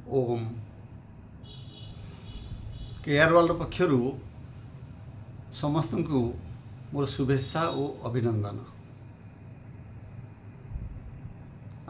Om. Care world ପକ୍ଷରୁ ସମସ୍ତଙ୍କୁ ମୋର ଶୁଭେଚ୍ଛା ଓ ଅଭିନନ୍ଦନ।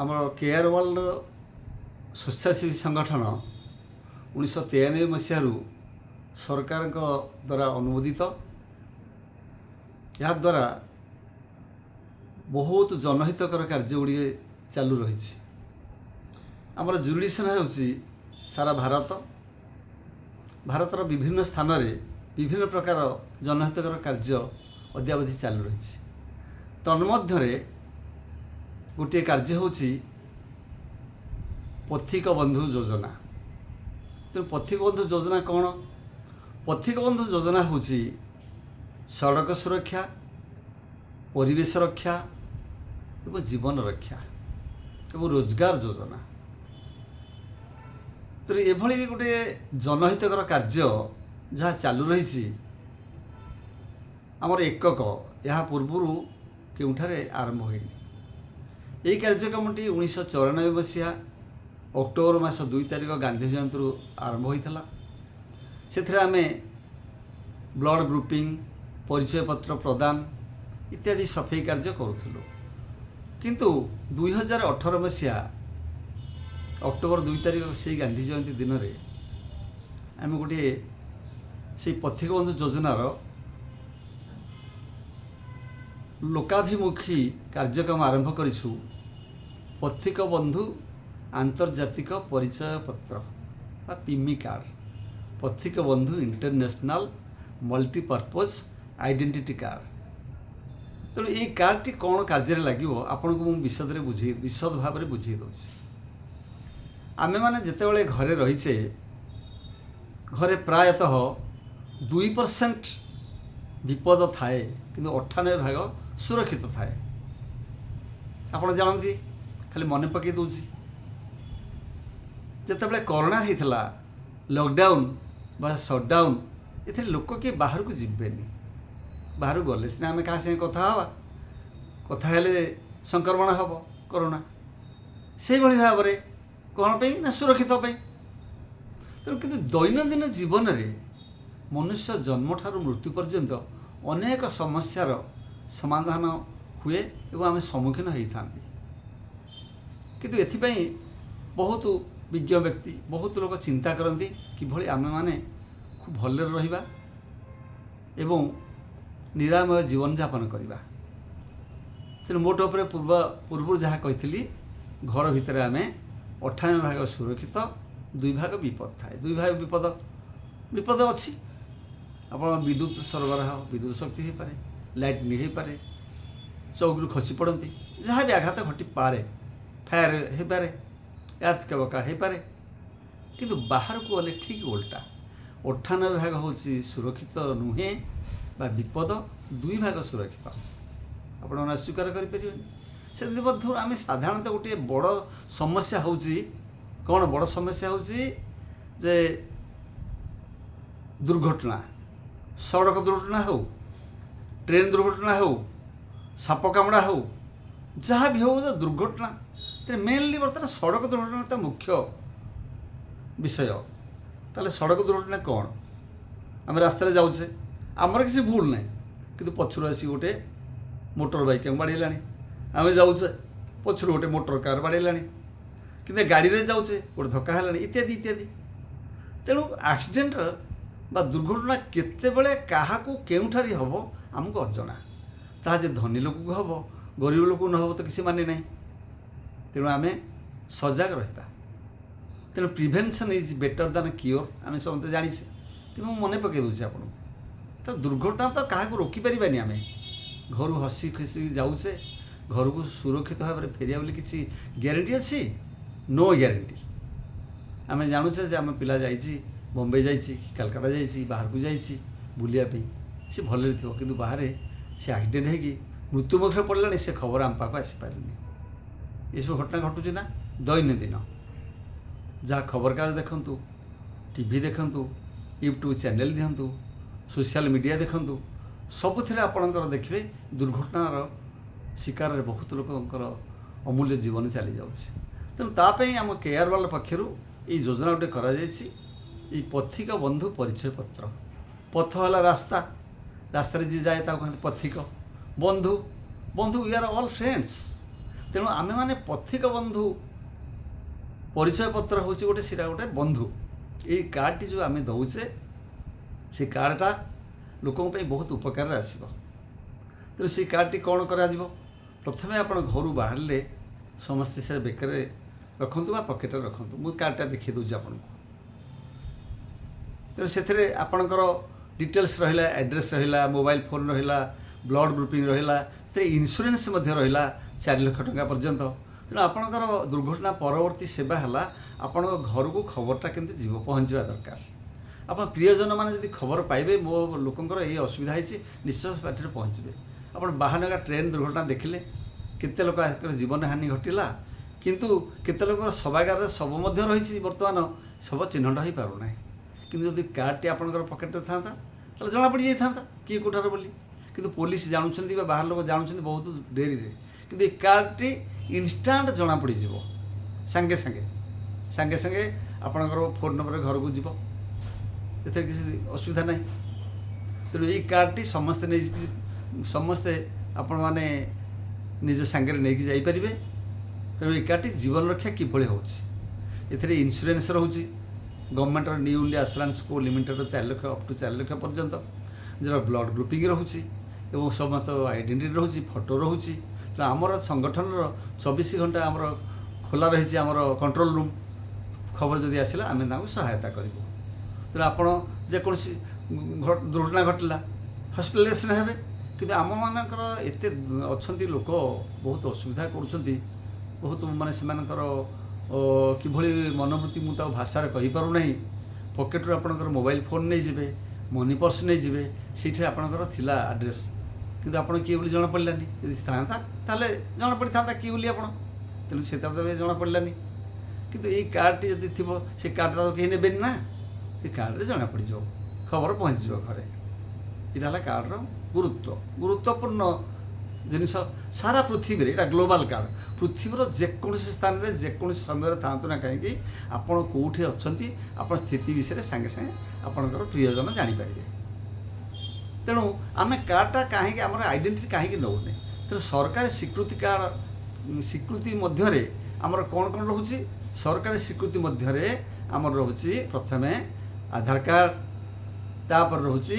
ଆମର କେୟାର ୱାର୍ଲଡ ସ୍ୱେଚ୍ଛାସେବୀ ସଂଗଠନ 1993 ମସିହାରୁ ସରକାରଙ୍କ ଦ୍ୱାରା ଅନୁମୋଦିତ। ଏହାଦ୍ୱାରା ବହୁତ ଜନହିତକର କାର୍ଯ୍ୟ ଗୁଡ଼ିଏ ଚାଲୁ ରହିଛି। ଆମର ଜୁରିସଡିକ୍ସନ୍ ହେଉଛି ସାରା ଭାରତ। ଭାରତର ବିଭିନ୍ନ ସ୍ଥାନରେ ବିଭିନ୍ନ ପ୍ରକାର ଜନହିତକର କାର୍ଯ୍ୟ ଅଦ୍ୟାବଧି ଚାଲୁ ରହିଛି। ତନ୍ମଧ୍ୟରେ ଗୋଟିଏ କାର୍ଯ୍ୟ ହେଉଛି ପଥିକ ବନ୍ଧୁ ଯୋଜନା। ତେଣୁ ପଥିକ ବନ୍ଧୁ ଯୋଜନା କ'ଣ? ପଥିକ ବନ୍ଧୁ ଯୋଜନା ହେଉଛି ସଡ଼କ ସୁରକ୍ଷା, ପରିବେଶ ରକ୍ଷା ଏବଂ ଜୀବନ ରକ୍ଷା ଏବଂ ରୋଜଗାର ଯୋଜନା। ତେଣୁ ଏଭଳି ଗୋଟିଏ ଜନହିତକର କାର୍ଯ୍ୟ ଯାହା ଚାଲୁ ରହିଛି ଆମର ଏକକ, ଏହା ପୂର୍ବରୁ କେଉଁଠାରେ ଆରମ୍ଭ ହୋଇନି। ଏହି କାର୍ଯ୍ୟକ୍ରମଟି 1994 ମସିହା ଅକ୍ଟୋବର ମାସ 2 ତାରିଖ ଗାନ୍ଧୀ ଜୟନ୍ତୀରୁ ଆରମ୍ଭ ହୋଇଥିଲା। ସେଥିରେ ଆମେ ବ୍ଲଡ଼ ଗ୍ରୁପିଂ, ପରିଚୟପତ୍ର ପ୍ରଦାନ ଇତ୍ୟାଦି ସଫେଇ କାର୍ଯ୍ୟ କରୁଥିଲୁ। କିନ୍ତୁ 2018 ମସିହା ଅକ୍ଟୋବର 2 ତାରିଖ ସେଇ ଗାନ୍ଧୀ ଜୟନ୍ତୀ ଦିନରେ ଆମେ ଗୋଟିଏ ସେଇ ପଥିକ ବନ୍ଧୁ ଯୋଜନାର ଲୋକାଭିମୁଖୀ କାର୍ଯ୍ୟକ୍ରମ ଆରମ୍ଭ କରିଛୁ, ପଥିକ ବନ୍ଧୁ ଆନ୍ତର୍ଜାତିକ ପରିଚୟ ପତ୍ର ବା ପିମି କାର୍ଡ଼, ପଥିକ ବନ୍ଧୁ ଇଣ୍ଟରନ୍ୟାସନାଲ୍ ମଲ୍ଟିପର୍ପଜ୍ ଆଇଡେଣ୍ଟିଟି କାର୍ଡ଼। ତେଣୁ ଏଇ କାର୍ଡ଼ଟି କ'ଣ କାର୍ଯ୍ୟରେ ଲାଗିବ, ଆପଣଙ୍କୁ ମୁଁ ବିଶଦ ଭାବରେ ବୁଝେଇ ଦେଉଛି। ଆମେମାନେ ଯେତେବେଳେ ଘରେ ରହିଛେ, ଘରେ ପ୍ରାୟତଃ 2% ବିପଦ ଥାଏ, କିନ୍ତୁ 98 ଭାଗ ସୁରକ୍ଷିତ ଥାଏ। ଆପଣ ଜାଣନ୍ତି, ଖାଲି ମନେ ପକାଇ ଦେଉଛି। ଯେତେବେଳେ କରୋନା ହେଇଥିଲା, ଲକଡାଉନ୍ ବା ସଟ୍ଡାଉନ୍, ଏଥିରେ ଲୋକ କିଏ ବାହାରକୁ ଯିବେନି। ବାହାରକୁ ଗଲେ ସିନା ଆମେ କାହା ସାଙ୍ଗେ କଥା ହେବା, କଥା ହେଲେ ସଂକ୍ରମଣ ହେବ କରୋନା। ସେଇଭଳି ଭାବରେ କ'ଣ ପାଇଁ ନା ସୁରକ୍ଷିତ ପାଇଁ। ତେଣୁ କିନ୍ତୁ ଦୈନନ୍ଦିନ ଜୀବନରେ ମନୁଷ୍ୟ ଜନ୍ମଠାରୁ ମୃତ୍ୟୁ ପର୍ଯ୍ୟନ୍ତ ଅନେକ ସମସ୍ୟାର ସମାଧାନ ହୁଏ ଏବଂ ଆମେ ସମ୍ମୁଖୀନ ହେଇଥାନ୍ତି। କିନ୍ତୁ ଏଥିପାଇଁ ବହୁତ ବିଜ୍ଞ ବ୍ୟକ୍ତି, ବହୁତ ଲୋକ ଚିନ୍ତା କରନ୍ତି କିଭଳି ଆମେମାନେ ଖୁବ୍ ଭଲରେ ରହିବା ଏବଂ ନିରାମୟ ଜୀବନଯାପନ କରିବା। ତେଣୁ ମୋଟ ଉପରେ ପୂର୍ବରୁ ଯାହା କହିଥିଲି, ଘର ଭିତରେ ଆମେ 98 ଭାଗ ସୁରକ୍ଷିତ, 2 ଭାଗ ବିପଦ ଥାଏ। 2 ଭାଗ ବିପଦ ଅଛି। ଆପଣ ବିଦ୍ୟୁତ ସରବରାହ, ବିଦ୍ୟୁତ ଶକ୍ତି ହେଇପାରେ, ଲାଇଟନିଂ ହେଇପାରେ, ଚୌକିରୁ ଖସି ପଡ଼ନ୍ତି, ଯାହା ବି ଆଘାତ ଘଟିପାରେ, ଫାୟାର ହେଇପାରେ, ଆର୍ଥକ୍ୱେକ୍ ହେଇପାରେ। କିନ୍ତୁ ବାହାରକୁ ଗଲେ ଠିକ୍ ଓଲଟା, 98 ଭାଗ ହେଉଛି ସୁରକ୍ଷିତ ନୁହେଁ ବା ବିପଦ, 2 ଭାଗ ସୁରକ୍ଷିତ। ଆପଣମାନେ ଅସ୍ୱୀକାର କରିପାରିବେନି। ସେଥିମଧ୍ୟରୁ ଆମେ ସାଧାରଣତଃ ଗୋଟିଏ ବଡ଼ ସମସ୍ୟା ହେଉଛି କ'ଣ? ବଡ଼ ସମସ୍ୟା ହେଉଛି ଯେ ଦୁର୍ଘଟଣା, ସଡ଼କ ଦୁର୍ଘଟଣା ହେଉ, ଟ୍ରେନ୍ ଦୁର୍ଘଟଣା ହେଉ, ସାପ କାମୁଡ଼ା ହେଉ, ଯାହା ବି ହେଉ ଦୁର୍ଘଟଣା। ତେଣୁ ମେନଲି ବର୍ତ୍ତମାନ ସଡ଼କ ଦୁର୍ଘଟଣା ତ ମୁଖ୍ୟ ବିଷୟ। ତାହେଲେ ସଡ଼କ ଦୁର୍ଘଟଣା କ'ଣ? ଆମେ ରାସ୍ତାରେ ଯାଉଛେ, ଆମର କିଛି ଭୁଲ ନାହିଁ, କିନ୍ତୁ ପଛରୁ ଆସି ଗୋଟେ ମୋଟର ବାଇକ୍ ଆମକୁ ବାଡ଼େଇଲାଣି। ଆମେ ଯାଉଛେ, ପଛରୁ ଗୋଟେ ମୋଟର କାର୍ ବାଡ଼େଇଲାଣି, କିନ୍ତୁ ଗାଡ଼ିରେ ଯାଉଛେ, ଗୋଟେ ଧକ୍କା ହେଲାଣି, ଇତ୍ୟାଦି ଇତ୍ୟାଦି। ତେଣୁ ଆକ୍ସିଡେଣ୍ଟ ବା ଦୁର୍ଘଟଣା କେତେବେଳେ କାହାକୁ କେଉଁଠାରେ ହେବ ଆମକୁ ଅଜଣା। ତାହା ଯେ ଧନୀ ଲୋକକୁ ହେବ, ଗରିବ ଲୋକକୁ ନ ହେବ ତ କିଛି ମାନେ ନାହିଁ। ତେଣୁ ଆମେ ସଜାଗ ରହିବା। ତେଣୁ prevention is better than cure, ଆମେ ସମସ୍ତେ ଜାଣିଛେ, କିନ୍ତୁ ମୁଁ ମନେ ପକାଇ ଦେଉଛି ଆପଣଙ୍କୁ। ତ ଦୁର୍ଘଟଣା ତ କାହାକୁ ରୋକିପାରିବାନି। ଆମେ ଘରୁ ହସି ଖୁସି ଯାଉଛେ, ଘରକୁ ସୁରକ୍ଷିତ ଭାବରେ ଫେରିବା ବୋଲି କିଛି ଗ୍ୟାରେଣ୍ଟି ଅଛି? No guarantee. ଆମେ ଜାଣୁଛେ ଯେ ଆମ ପିଲା ଯାଇଛି, ବମ୍ବେ ଯାଇଛି, କାଲକାଟା ଯାଇଛି, ବାହାରକୁ ଯାଇଛି ବୁଲିବା ପାଇଁ, ସେ ଭଲରେ ଥିବ, କିନ୍ତୁ ବାହାରେ ସେ ଆକ୍ସିଡେଣ୍ଟ ହେଇକି ମୃତ୍ୟୁମୁଖରେ ପଡ଼ିଲାଣି, ସେ ଖବର ଆମ ପାଖକୁ ଆସିପାରୁନି। ଏସବୁ ଘଟଣା ଘଟୁଛି ନା ଦୈନନ୍ଦିନ? ଯାହା ଖବରକାଗଜ ଦେଖନ୍ତୁ, ଟିଭି ଦେଖନ୍ତୁ, ୟୁଟ୍ୟୁବ୍ ଚ୍ୟାନେଲ୍ ଦିଅନ୍ତୁ, ସୋସିଆଲ ମିଡ଼ିଆ ଦେଖନ୍ତୁ, ସବୁଥିରେ ଆପଣଙ୍କର ଦେଖିବେ ଦୁର୍ଘଟଣାର ଶିକାରରେ ବହୁତ ଲୋକଙ୍କର ଅମୂଲ୍ୟ ଜୀବନ ଚାଲିଯାଉଛି। ତେଣୁ ତା ପାଇଁ ଆମ କେୟାର ୱାର୍ଲଡ ପକ୍ଷରୁ ଏଇ ଯୋଜନା ଗୋଟେ କରାଯାଇଛି, ଏଇ ପଥିକ ବନ୍ଧୁ ପରିଚୟ ପତ୍ର। ପଥ ହେଲା ରାସ୍ତା, ରାସ୍ତାରେ ଯିଏ ଯାଏ ତାକୁ କହନ୍ତି ପଥିକ। ବନ୍ଧୁ, ବନ୍ଧୁ, we are all friends. ତେଣୁ ଆମେମାନେ ପଥିକ ବନ୍ଧୁ ପରିଚୟ ପତ୍ର ହେଉଛି ଗୋଟେ, ସେଇଟା ଗୋଟେ ବନ୍ଧୁ। ଏଇ କାର୍ଡ଼ଟି ଯେଉଁ ଆମେ ଦେଉଛେ, ସେ କାର୍ଡ଼ଟା ଲୋକଙ୍କ ପାଇଁ ବହୁତ ଉପକାରରେ ଆସିବ। ତେଣୁ ସେଇ କାର୍ଡ଼ଟି କ'ଣ କରାଯିବ? ପ୍ରଥମେ ଆପଣ ଘରୁ ବାହାରିଲେ ସମସ୍ତେ ସେ ବେକରେ ରଖନ୍ତୁ ବା ପକେଟରେ ରଖନ୍ତୁ। ମୁଁ କାର୍ଡ଼ଟା ଦେଖାଇ ଦେଉଛି ଆପଣଙ୍କୁ। ତେଣୁ ସେଥିରେ ଆପଣଙ୍କର ଡିଟେଲ୍ସ ରହିଲା, ଆଡ୍ରେସ୍ ରହିଲା, ମୋବାଇଲ ଫୋନ୍ ରହିଲା, ବ୍ଲଡ଼ ଗ୍ରୁପିଂ ରହିଲା, ସେଥିରେ ଇନ୍ସୁରାନ୍ସ ମଧ୍ୟ ରହିଲା 4 ଲକ୍ଷ ଟଙ୍କା ପର୍ଯ୍ୟନ୍ତ। ତେଣୁ ଆପଣଙ୍କର ଦୁର୍ଘଟଣା ପରବର୍ତ୍ତୀ ସେବା ହେଲା, ଆପଣଙ୍କ ଘରକୁ ଖବରଟା କେମିତି ଯିବ, ପହଞ୍ଚିବା ଦରକାର। ଆପଣ ପ୍ରିୟଜନମାନେ ଯଦି ଖବର ପାଇବେ ମୋ ଲୋକଙ୍କର ଏଇ ଅସୁବିଧା ହେଇଛି, ନିଶ୍ଚୟ ପାର୍ଟିରେ ପହଞ୍ଚିବେ। ଆପଣ ବାହାନଗା ଟ୍ରେନ୍ ଦୁର୍ଘଟଣା ଦେଖିଲେ, କେତେ ଲୋକ ଜୀବନ ହାନି ଘଟିଲା, କିନ୍ତୁ କେତେ ଲୋକଙ୍କର ଶବାଗାରରେ ଶବ ମଧ୍ୟ ରହିଛି, ବର୍ତ୍ତମାନ ଶବ ଚିହ୍ନଟ ହୋଇପାରୁନାହିଁ। କିନ୍ତୁ ଯଦି କାର୍ଡ଼ଟି ଆପଣଙ୍କର ପକେଟରେ ଥାନ୍ତା, ତାହେଲେ ଜଣାପଡ଼ିଯାଇଥାନ୍ତା କିଏ କେଉଁଠାର ବୋଲି। କିନ୍ତୁ ପୋଲିସ ଜାଣୁଛନ୍ତି ବା ବାହାର ଲୋକ ଜାଣୁଛନ୍ତି ବହୁତ ଡେରିରେ, କିନ୍ତୁ ଏ କାର୍ଡ଼ଟି ଇନଷ୍ଟାଣ୍ଟ ଜଣାପଡ଼ିଯିବ। ସାଙ୍ଗେ ସାଙ୍ଗେ, ସାଙ୍ଗେ ସାଙ୍ଗେ ଆପଣଙ୍କର ଫୋନ୍ ନମ୍ବରରେ ଘରକୁ ଯିବ, ଏଥିରେ କିଛି ଅସୁବିଧା ନାହିଁ। ତେଣୁ ଏଇ କାର୍ଡ଼ଟି ସମସ୍ତେ ନେଇକି, ସମସ୍ତେ ଆପଣମାନେ ନିଜ ସାଙ୍ଗରେ ନେଇକି ଯାଇପାରିବେ। ତେଣୁ ଏଇ କାର୍ଡ଼ଟି ଜୀବନ ରକ୍ଷା କିଭଳି ହେଉଛି? ଏଥିରେ ଇନ୍ସୁରାନ୍ସ ରହୁଛି ଗଭର୍ଣ୍ଣମେଣ୍ଟର ନ୍ୟୁ ଇଣ୍ଡିଆ ଆସୁରାନ୍ସ କୋ ଲିମିଟେଡ଼ର 4 ଲକ୍ଷ, ଅପ୍ ଟୁ 4 ଲକ୍ଷ ପର୍ଯ୍ୟନ୍ତ, ଯାହାର ବ୍ଲଡ଼ ଗ୍ରୁପିଂ ରହୁଛି ଏବଂ ସମସ୍ତ ଆଇଡେଣ୍ଟିଟି ରହୁଛି, ଫଟୋ ରହୁଛି। ତେଣୁ ଆମର ସଂଗଠନର 24 ଘଣ୍ଟା ଆମର ଖୋଲା ରହିଛି ଆମର କଣ୍ଟ୍ରୋଲ ରୁମ୍। ଖବର ଯଦି ଆସିଲା, ଆମେ ତାଙ୍କୁ ସହାୟତା କରିବୁ। ତେଣୁ ଆପଣ ଯେକୌଣସି ଦୁର୍ଘଟଣା ଘଟିଲା, ହସ୍ପିଟାଲାଇଜେସନ୍ ହେବେ। କିନ୍ତୁ ଆମମାନଙ୍କର ଏତେ ଅଛନ୍ତି ଲୋକ, ବହୁତ ଅସୁବିଧା କରୁଛନ୍ତି, ବହୁତ ମାନେ ସେମାନଙ୍କର କିଭଳି ମନୋବୃତ୍ତି ମୁଁ ତାକୁ ଭାଷାରେ କହିପାରୁନାହିଁ। ପକେଟରୁ ଆପଣଙ୍କର ମୋବାଇଲ ଫୋନ୍ ନେଇଯିବେ, ମନି ପର୍ସ ନେଇଯିବେ। ସେଇଠି ଆପଣଙ୍କର ଥିଲା ଆଡ୍ରେସ୍, କିନ୍ତୁ ଆପଣ କିଏ ବୋଲି ଜଣାପଡ଼ିଲାନି। ଯଦି ଥାନ୍ତା, ତାହେଲେ ଜଣାପଡ଼ିଥାନ୍ତା କିଏ ବୋଲି ଆପଣ। ତେଣୁ ସେ ତ ଜଣାପଡ଼ିଲାନି। କିନ୍ତୁ ଏଇ କାର୍ଡ଼ଟି ଯଦି ଥିବ, ସେ କାର୍ଡ଼ଟା ତ କେହି ନେବେନି ନା, ସେ କାର୍ଡ଼ରେ ଜଣାପଡ଼ିଯିବ, ଖବର ପହଞ୍ଚିଯିବ ଘରେ। ଏଇଟା ହେଲା କାର୍ଡ଼ର ଗୁରୁତ୍ୱ, ଗୁରୁତ୍ୱପୂର୍ଣ୍ଣ ଜିନିଷ ସାରା ପୃଥିବୀରେ। ଏଇଟା ଗ୍ଲୋବାଲ୍ କାର୍ଡ଼। ପୃଥିବୀର ଯେକୌଣସି ସ୍ଥାନରେ, ଯେକୌଣସି ସମୟରେ ଥାଆନ୍ତୁ ନା କାହିଁକି, ଆପଣ କେଉଁଠି ଅଛନ୍ତି, ଆପଣ ସ୍ଥିତି ବିଷୟରେ ସାଙ୍ଗେ ସାଙ୍ଗେ ଆପଣଙ୍କର ପ୍ରିୟଜନ ଜାଣିପାରିବେ। ତେଣୁ ଆମେ କାର୍ଡ଼ଟା କାହିଁକି, ଆମର ଆଇଡେଣ୍ଟିଟି କାହିଁକି ନେଉନେ? ତେଣୁ ସରକାରୀ ସ୍ୱୀକୃତି କାର୍ଡ଼, ସ୍ୱୀକୃତି ମଧ୍ୟରେ ଆମର କ'ଣ କ'ଣ ରହୁଛି? ସରକାରୀ ସ୍ୱୀକୃତି ମଧ୍ୟରେ ଆମର ରହୁଛି ପ୍ରଥମେ ଆଧାର କାର୍ଡ଼, ତାପରେ ରହୁଛି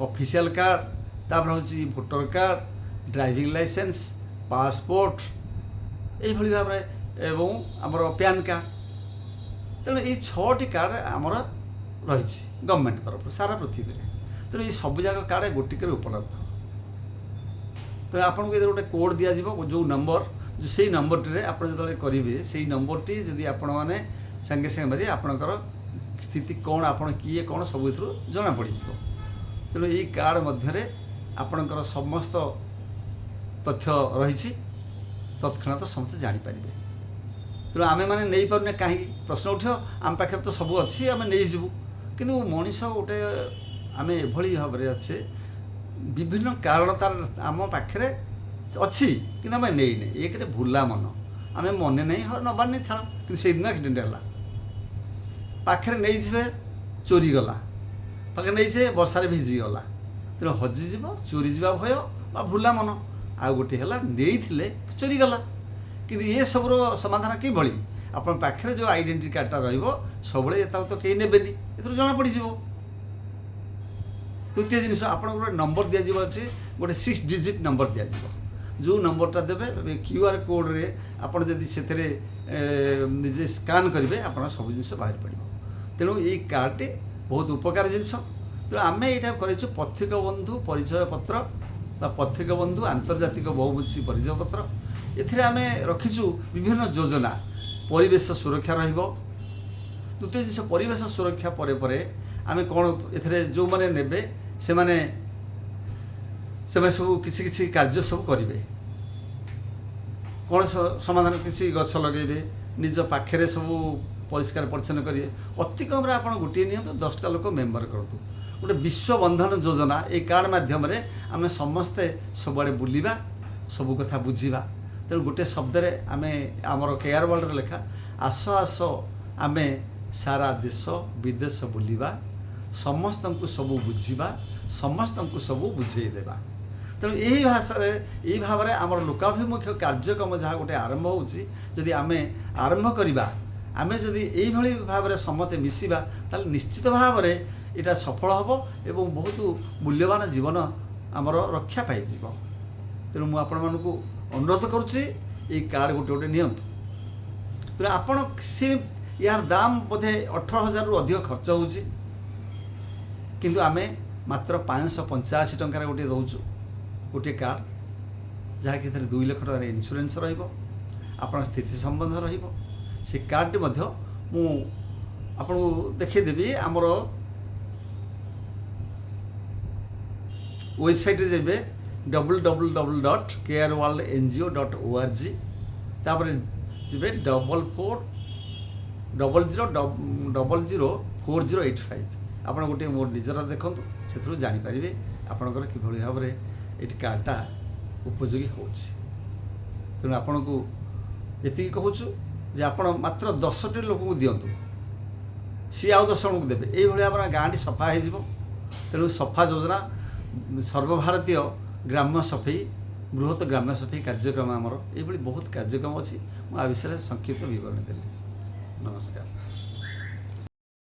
ଅଫିସିଆଲ କାର୍ଡ଼, ତାପରେ ହେଉଛି voter card, driving licence, passport, ଏଇଭଳି ଭାବରେ, ଏବଂ ଆମର ପ୍ୟାନ୍ କାର୍ଡ଼। ତେଣୁ ଏଇ ଛଅଟି କାର୍ଡ଼ ଆମର ରହିଛି ଗଭର୍ଣ୍ଣମେଣ୍ଟ ତରଫରୁ ସାରା ପୃଥିବୀରେ। ତେଣୁ ଏଇ ସବୁଯାକ କାର୍ଡ଼ ଗୋଟିକରେ ଉପଲବ୍ଧ। ତେଣୁ ଆପଣଙ୍କୁ ଏଥିରେ ଗୋଟେ କୋଡ଼୍ ଦିଆଯିବ, ଯେଉଁ ନମ୍ବର, ସେଇ ନମ୍ବରଟିରେ ଆପଣ ଯେତେବେଳେ କରିବେ, ସେଇ ନମ୍ବରଟି ଯଦି ଆପଣମାନେ ସାଙ୍ଗେ ସାଙ୍ଗେ ମାରି, ଆପଣଙ୍କର ସ୍ଥିତି କ'ଣ, ଆପଣ କିଏ କ'ଣ, ସବୁ ଏଥିରୁ ଜଣାପଡ଼ିଯିବ। ତେଣୁ ଏଇ କାର୍ଡ଼ ମଧ୍ୟରେ ଆପଣଙ୍କର ସମସ୍ତ ତଥ୍ୟ ରହିଛି, ତତ୍କ୍ଷଣାତ ସମସ୍ତେ ଜାଣିପାରିବେ। ତେଣୁ ଆମେମାନେ ନେଇପାରୁନେ କାହିଁକି, ପ୍ରଶ୍ନ ଉଠିବ। ଆମ ପାଖରେ ତ ସବୁ ଅଛି, ଆମେ ନେଇଯିବୁ। କିନ୍ତୁ ମଣିଷ ଗୋଟେ ଆମେ ଏଭଳି ଭାବରେ ଅଛେ, ବିଭିନ୍ନ କାରଣ ତାର ଆମ ପାଖରେ ଅଛି, କିନ୍ତୁ ଆମେ ନେଇନେ। ଏକରେ ଭୁଲା ମନ, ଆମେ ମନେ ନାହିଁ, ହଁ ନେବାର ନାହିଁ, ଛାଡ଼। କିନ୍ତୁ ସେଇଦିନ ଆକ୍ସିଡେଣ୍ଟ ହେଲା, ପାଖରେ ନେଇଯିବେ, ଚୋରି ଗଲା, ପାଖରେ ନେଇଛେ, ବର୍ଷାରେ ଭିଜିଗଲା। ତେଣୁ ହଜିଯିବ, ଚୋରି ଯିବା ଭୟ ବା ଭୁଲା ମନ। ଆଉ ଗୋଟିଏ ହେଲା ନେଇଥିଲେ ଚୋରି ଗଲା। କିନ୍ତୁ ଏସବୁର ସମାଧାନ କିଭଳି? ଆପଣ ପାଖରେ ଯେଉଁ ଆଇଡେଣ୍ଟିଟି କାର୍ଡ଼ଟା ରହିବ ସବୁବେଳେ, ତାକୁ ତ କେହି ନେବେନି, ଏଥିରୁ ଜଣାପଡ଼ିଯିବ। ଦ୍ୱିତୀୟ ଜିନିଷ, ଆପଣଙ୍କୁ ଗୋଟେ ନମ୍ବର ଦିଆଯିବ ଅଛି, ଗୋଟେ 6 ଡିଜିଟ୍ ନମ୍ବର ଦିଆଯିବ। ଯେଉଁ ନମ୍ବରଟା ଦେବେ, କ୍ୟୁ ଆର୍ କୋଡ଼୍ରେ ଆପଣ ଯଦି ସେଥିରେ ନିଜେ ସ୍କାନ୍ କରିବେ, ଆପଣ ସବୁ ଜିନିଷ ବାହାରି ପଡ଼ିବ। ତେଣୁ ଏଇ କାର୍ଡ଼ଟି ବହୁତ ଉପକାରୀ ଜିନିଷ। ତେଣୁ ଆମେ ଏଇଟା କରିଛୁ ପଥିକ ବନ୍ଧୁ ପରିଚୟ ପତ୍ର ବା ପଥିକ ବନ୍ଧୁ ଆନ୍ତର୍ଜାତିକ ବହୁମୁଖୀ ପରିଚୟ ପତ୍ର। ଏଥିରେ ଆମେ ରଖିଛୁ ବିଭିନ୍ନ ଯୋଜନା। ପରିବେଶ ସୁରକ୍ଷା ରହିବ ଦ୍ୱିତୀୟ ଜିନିଷ। ପରିବେଶ ସୁରକ୍ଷା ପରେ ପରେ ଆମେ କ'ଣ ଏଥିରେ ଯେଉଁମାନେ ନେବେ, ସେମାନେ ସେମାନେ ସବୁ କିଛି କିଛି କାର୍ଯ୍ୟ ସବୁ କରିବେ। କ'ଣ ସମାଧାନ? କିଛି ଗଛ ଲଗାଇବେ, ନିଜ ପାଖରେ ସବୁ ପରିଷ୍କାର ପରିଚ୍ଛନ୍ନ କରିବେ। ଅତି କମ୍ରେ ଆପଣ ଗୋଟିଏ ନିଅନ୍ତୁ, 10ଟା ଲୋକ ମେମ୍ବର କରନ୍ତୁ। ଗୋଟେ ବିଶ୍ୱବନ୍ଧନ ଯୋଜନା, ଏଇ କାର୍ଡ଼ ମାଧ୍ୟମରେ ଆମେ ସମସ୍ତେ ସବୁଆଡ଼େ ବୁଲିବା, ସବୁ କଥା ବୁଝିବା। ତେଣୁ ଗୋଟେ ଶବ୍ଦରେ ଆମେ ଆମର କେୟାର ୱାର୍ଲଡ଼ର ଲେଖା, ଆସ ଆସ। ଆମେ ସାରା ଦେଶ ବିଦେଶ ବୁଲିବା, ସମସ୍ତଙ୍କୁ ସବୁ ବୁଝିବା, ସମସ୍ତଙ୍କୁ ସବୁ ବୁଝେଇ ଦେବା। ତେଣୁ ଏହି ଭାଷାରେ, ଏହି ଭାବରେ ଆମର ଲୋକାଭିମୁଖ୍ୟ କାର୍ଯ୍ୟକ୍ରମ ଯାହା ଗୋଟେ ଆରମ୍ଭ ହେଉଛି, ଯଦି ଆମେ ଆରମ୍ଭ କରିବା, ଆମେ ଯଦି ଏଇଭଳି ଭାବରେ ସମସ୍ତେ ମିଶିବା, ତାହେଲେ ନିଶ୍ଚିତ ଭାବରେ ଏଇଟା ସଫଳ ହେବ ଏବଂ ବହୁତ ମୂଲ୍ୟବାନ ଜୀବନ ଆମର ରକ୍ଷା ପାଇଯିବ। ତେଣୁ ମୁଁ ଆପଣମାନଙ୍କୁ ଅନୁରୋଧ କରୁଛି, ଏଇ କାର୍ଡ଼ ଗୋଟେ ଗୋଟେ ନିଅନ୍ତୁ। ତେଣୁ ଆପଣ ସେ ଏହାର ଦାମ ବୋଧେ 18,000ରୁ ଅଧିକ ଖର୍ଚ୍ଚ ହେଉଛି, କିନ୍ତୁ ଆମେ ମାତ୍ର 585 ଟଙ୍କାରେ ଗୋଟିଏ ଦେଉଛୁ ଗୋଟିଏ କାର୍ଡ଼, ଯାହାକି ଏଥିରେ 2 ଲକ୍ଷ ଟଙ୍କାର ଇନ୍ସୁରାନ୍ସ ରହିବ, ଆପଣଙ୍କ ସ୍ଥିତି ସମ୍ବନ୍ଧ ରହିବ। ସେ କାର୍ଡ଼ଟି ମଧ୍ୟ ମୁଁ ଆପଣଙ୍କୁ ଦେଖାଇଦେବି। ଆମର ୱେବସାଇଟ୍ରେ ଯିବେ, www.careworldngo.org, ତାପରେ ଯିବେ 4400004085। ଆପଣ ଗୋଟିଏ ମୋର ନିଜର ଦେଖନ୍ତୁ, ସେଥିରୁ ଜାଣିପାରିବେ ଆପଣଙ୍କର କିଭଳି ଭାବରେ ଏଇଠି କାର୍ଡ଼ଟା ଉପଯୋଗୀ ହେଉଛି। ତେଣୁ ଆପଣଙ୍କୁ ଏତିକି କହୁଛୁ ଯେ ଆପଣ ମାତ୍ର 10ଟି ଲୋକଙ୍କୁ ଦିଅନ୍ତୁ, ସିଏ ଆଉ 10 ଜଣଙ୍କୁ ଦେବେ। ଏଇଭଳି ଭାବରେ ଗାଁଟି ସଫା ହେଇଯିବ। ତେଣୁ ସଫା ଯୋଜନା, ସର୍ବଭାରତୀୟ ଗ୍ରାମ୍ୟ ସଫେଇ, ବୃହତ ଗ୍ରାମ୍ୟ ସଫେଇ କାର୍ଯ୍ୟକ୍ରମ, ଆମର ଏଇଭଳି ବହୁତ କାର୍ଯ୍ୟକ୍ରମ ଅଛି। ମୁଁ ଆ ବିଷୟରେ ସଂକ୍ଷିପ୍ତ ବିବରଣୀ ଦେଲି। ନମସ୍କାର।